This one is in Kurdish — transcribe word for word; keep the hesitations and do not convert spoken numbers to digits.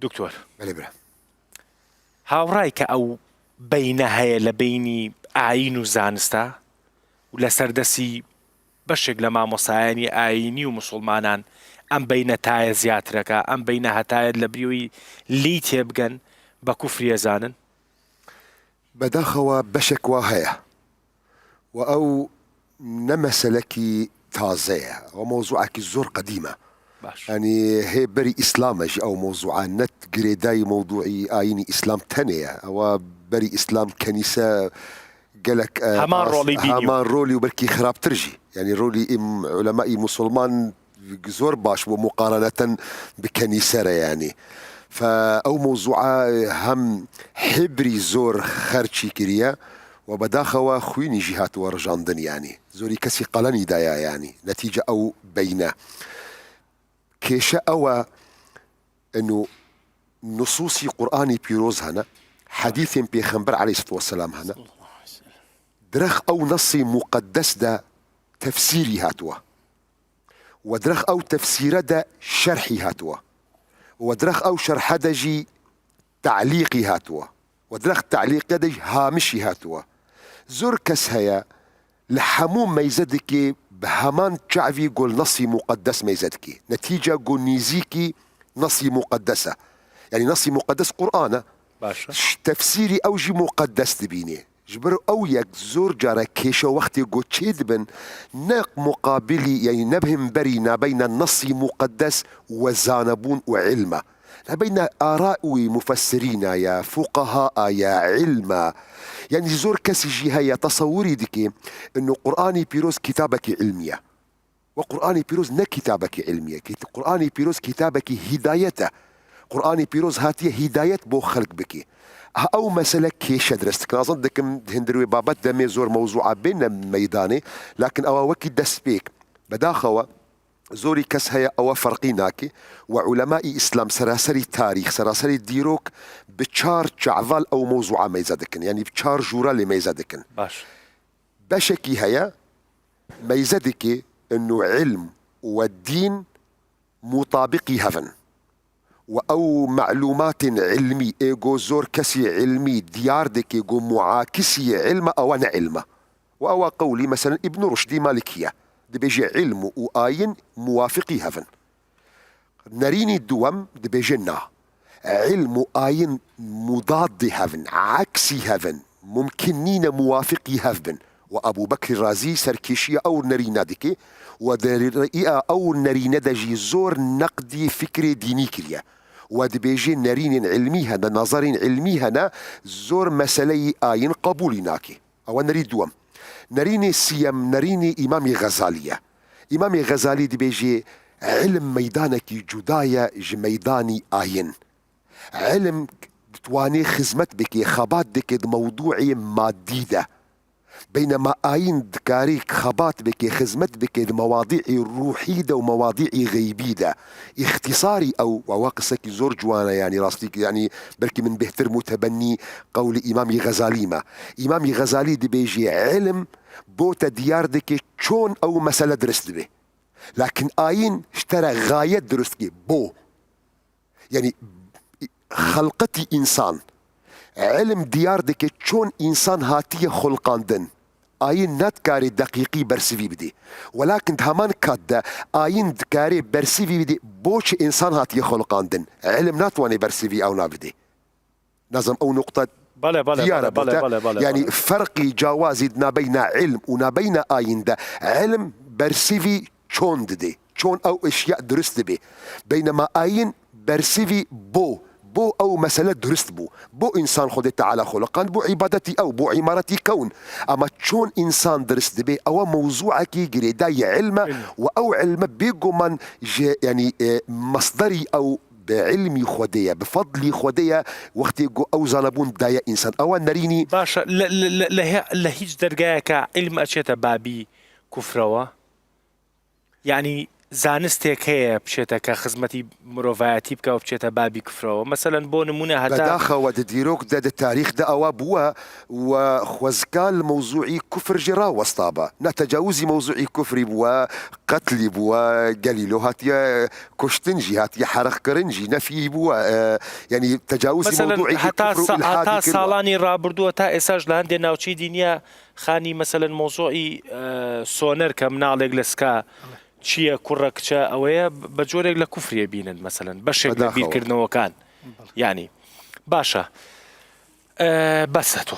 دکتۆر، بەێ برا. هاوڕای کە ئەو بەینە هەیە لە بینی ئاین و زانستە و لە سەردەسی بەشێک لە مامۆسایانی ئاینی و مسلمانان ئەم بەینە تایە زیاترەکە، ئەم بەینە هەتایەت لە بریۆی لی تێبگەن بە کوفریە زانن؟ بەداخەوە بەشێک وا هەیە و ئەو نە مەسەلەکی تازەیە، ئەو مەوزوعەکی زۆر قەدیمە. باش. یعنی هێ بەری ئیسلامە ژی ئەو مەوزوعە نەت گرێدای مەوضوعی ئاینی ئیسلام تەنەیە. ئەوە بەری ئیسلام کەنیسە گەلک ئە، هەمان ئاس- ڕۆڵی بینی و- هەمان ڕۆلی و بەرکی خراپتر ژی. یعنی ڕۆلی ئیم علەمای موسڵمان زۆر باش بوو مقارنەتەن بکەنیسەرە یعنی. فە ئەو مەوزوعە هەم حبری زۆر خەرچی کریە و بەداخەوە خوینی ژی هاتووە ڕژاندن یعنی. زۆری کەسی قەلەنی دایە یعنی. نەتیجە ئەو بەینە. کێشە ئەوە ئنو نصوصی قورئانی پیرۆز هەنە، حەدیثێن پێخەمبەر علیه الصلاة والسلام هەنە. درەخ ئەو نەسی مقدس دە تەفسیری هاتووە. و درەخ ئەو تەفسیرە دە شەرحی هاتووە. و درەخ ئەو شەرحە دە ژی تعلیقی هاتووە. و درەخ تعلیقە دە ژی هامشی هاتووە. زۆر کەس هەیە لە هەموو مەیزە دکێ بە هەمان چاوی گۆل نەسی مقدس مەیزە دکێ. نەتیجە گۆ نیزیکی نەسی مقدسە. یعنی نەسی مقدس قورئانە. باشە. ش-، تەفسیری ئەو ژی مقدس دبینێ. Ji ber ew yek zor care kêşe wextê ku çêdibin, ne muqabilî, yanî ne bi hemberî nabeyna nesî muqeddes û zanebûn û ilm e. Nabeyna ara û mufessirîna ye, fuqaha ye, ilm e. Yanî zor kesî jî heye, tesewirî dike, ino Qur'anî Pîroz kitabekî ilmî ye. We Qur'anê Pîroz ne kitabekî ilmî ye. Kit-, Qur'anê Pîroz kitabekî hîdayet e. Qur'anê Pîroz hatiye hîdayet bo xelk bikî. Ha ew mesele kêşe dirist dikin. Azan dikim di hindir wê babet demê zor mewzûa bêne meydanê, lakin ewa wekî destpêk. Bedaxewe zorî kes heye ewa ferqî nakî. We ulemayî Îslam seraserî tarîx, seraserî dîrok bi çar çaval ew mewzûa meyze dikin. Yanî bi çar jûra lê meyze dikin. Baş. Beşekî heye, meyze dike ino ilm we dîn mutabiqî hev in. We ew melûmatên ilmî ê go zor kesî ilmî diyar dike go muakisî ilm e, ewa ne ilm e. We ewa qewlî, meselen, Îbn Ruşdî Malikî ye. Dibêje ilm û ayin muwafiqî hev in. Nerînî duwem dibêje na. Ilm û ayin mudadê hev in, eksî hev in. Mumkin nîne muwafiqî hev bin. Û Ebû Bekrî Razî serkêşiya ew nerîne dike û di rêya ew nerîne de jî zor neqdî fikrê dînî kiriye. Û dibêje nerînên ilmî hene, nezerên ilmî hene, zor meseleyî ayin qebûlî nake. Ew e nerî duwem. Nerînê siyem, nerînê Îmamê Xezalî ye. Îmamê Xezalî dibêje, ilm meydanekî cuda ye ji meydanî ayin. Ilm ditwanê xizmet bike, xebat dike di mewdûê madî de. Beynema ayin dikarî xebat bike, xizmet bike di mewadî'î ruhî de û mewadî'î xeybî de. Îxtîsarî ew, ewa qisekî zor ciwan e, yanî rastî, yanî belkî min bêhtir mutebennî qewlî Îmamî Xezalî me. Îmamî Xezalî dibêjê, ilm bo te diyar dike çon ew mesele dirist dibe. Lakin ayin ji te re xayet dirist dike, bo. Yanî xelqetî însan. Ilm diyar dike çon însan hatiye xulqandin. Ayin nadikare deqîqî bersivî bide. Welakin di heman kat de ayin dikare bersivî bide bo çi însan hatiye xulqandin. Ilm natwane bersivî ew nabide. Nazim ew nuqta Bale, bale, diyar bale, e bale, bote. bale, bale, Yanî bale. ferqî cawazî di nabeyna ilm û nabeyna ayin de. Ilm bersivî çon dide. Çon ew eşya dirist dibe. Beynema ayin bersivî bo. Bo ew mesele dirist bû. Bo însan Xwedê Teala xoliqand, bo îbadetî ew, bo îmaretî kewn. Ama çon însan dirist dibe, ew e mewzûekî girêdayî ilm e û ew ilm e bêguman ji, yanî, e, mesderî ew bi ilmî Xwedê ye, bi fedlî Xwedê ye, wextê ku ew zanebûn daye însan. Ew e nerînî. باشە، لە، لە، لە، لە هێ-، لە هیچ دەرگایەکە علم ئەچێتە بابی کوفرەوە؟ یعنی زانستێک هەیە بچێتە کە خزمەتی مرۆڤایەتی بکە و بچێتە بابی کفرەوە. مەسەلەن بۆ نمونە هەتا بەداخەوە دە دیرۆک دە دە تاریخ دە ئەوە بووە و خوەزکال مەوزوعی کفر ژێ ڕاوەستابە. نە تەجاوزی مەوزوعی کفری بووە، قەتلی بووە، گەلیلۆ هاتیە کوشتن ژی، هاتیە حەرەق کردن ژی، نەفی بووە. ئە، یعنی تەجاوزی مەسەلەن مەوزوعی هەتا کفر و سا- ئیلحادی هەتا کردووە. ساڵانی ڕابردووە تا ئێساش لە هەندێک ناوچەی دینیا خانی مەسەلەن مۆزۆعی ئە، سۆنەر کە مناڵێک لە سکا چییە کوڕە کچە ئەوەیە بە جۆرێک لە کوفریە بینن مەسەلەن بەشێک لە بەداخەوە. بیرکردنەوەکان. یعنی باشە. ئە، بەسە تۆ.